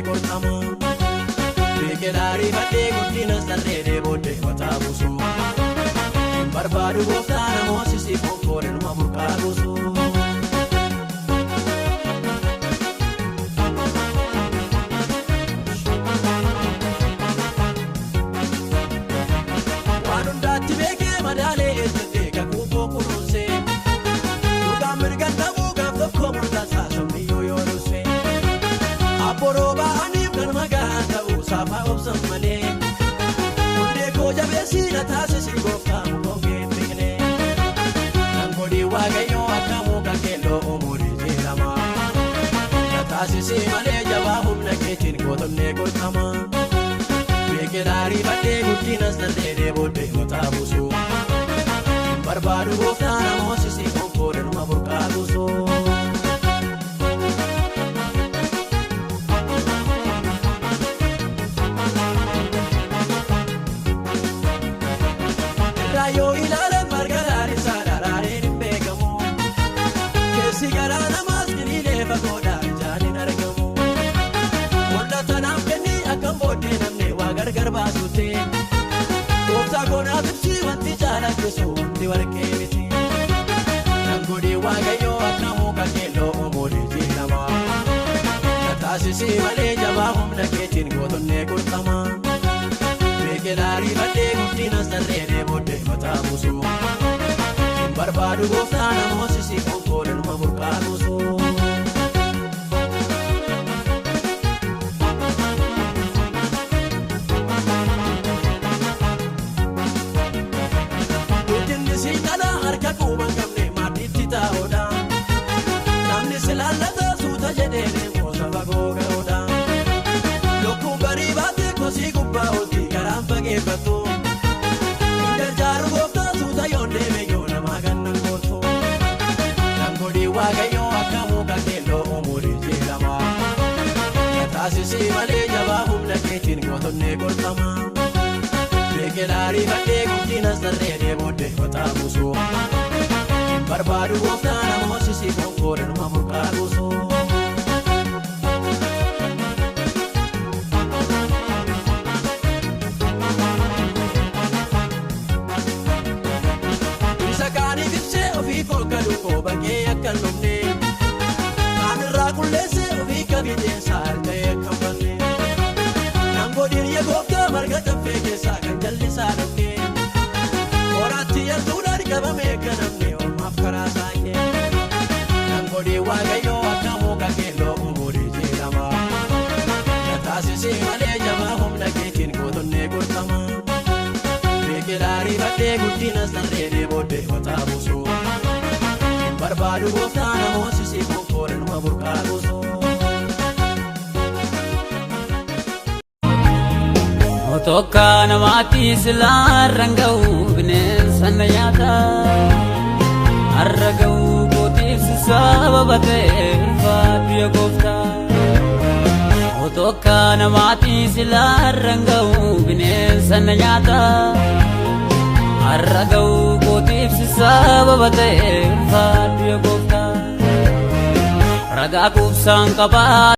gootonnee qorqama. Biqilaa ariifadhee guddina sarreedee booddee mataa buusu. Hin barbaadu gooftaa namoosisi konkooreenuma burqaa buusu. Waan hundaatti beekee madaalee eessatee kakuu koo kunuunsee. Dhugaan mirgan dhabuu gaaf tokko mul'ata somniyyuu yoo dursee. Abboroo ba'aniif kan magaan ta'uu saafaa obsan malee. Hundee koo jabeessii na taasisi gooftaa muka hin biqilee. Nan godhi waaqayyoo akka muka keelloo umurii jedhama. Na taasisi malee jabaa humna keetiin gootonnee gorfama. Biqilaa ariifadhee guddina sarreedee booddee mataa buusu. Hin barbaadu gooftaa namoosisi konkooreenuma burqaa buusu. Irraa yoo ilaalan marga laalisaa daraareen hin beekamu. Keessi garaa namaas giriilee fagoodhaa ijaan hin argamu. Mul'ata naaf kenni akkam booddee namni waa gargar baasutti. Gooftaa koonaaf ibsi wanti caalakkisu wanti warqee miti. Nan godhi waaqayyoo akka muka keelloo umurii jedhama. Na taasisi malee jabaa humna keetiin gootonnee qurxama. Biqilaa ariifadhee guddina sarreedee booddee mataa buusu. Hin barbaadu gooftaa namoosisi konkooreenuma burqaa buusu. Guddinni si dhala harka quba hin qabne maaddiitti taa'uudha. Namni si laallata suuta jedhee deemu fagoo ga'uudha. Lukkuun barii baatee kosii gubbaa olti karaan fageeffattu. Hin gargaaru gooftaa suuta yoo deeme yoo namaa gannan gooltu. Nan godhi waaqayyoo akka muka keelloo umurii jedhama. Na taasisi malee jabaa humna keetiin gootonnee gorfama. Biqilaa ariifadhee guddina sarreedee booddee mataa buusu. Hin barbaadu gooftaa namoosisi konkooreenuma burqaa buusu. Isa kaaniif ibsee ofii fokkadu koo bakkee akka hin dhumne. Kaan irraa qulleessee ofii kabijeensaa harka'ee akka hin banne. Nan godhin yaa gooftaa marga caffee keessaa kan jallisaa dhumne. Qoraatti yartuudhaan qabamee akka namni ormaaf karaa saaqee. Nan godhi waaqayyoo akka muka keelloo umurii jedhama. Na taasisi malee jabaa humna keetiin gootonnee gorfama. Biqilaa ariifadhee guddina sarreedee booddee mataa buusu. Hin barbaadu gooftaa namoosisi konkooreenuma burqaa buusu. Otokka namaatti silaarran ga'u bineensa na nyaata. Har'a ga'uu kootiif sababa ta'e ulfaadhu yaa gooftaa. Otokka namaatti silaarran ga'u bineensa na nyaata. Har'a ga'uu kootiif sababa ta'e ulfaadhu yaa gooftaa. Ragaa quubsaan qabaa.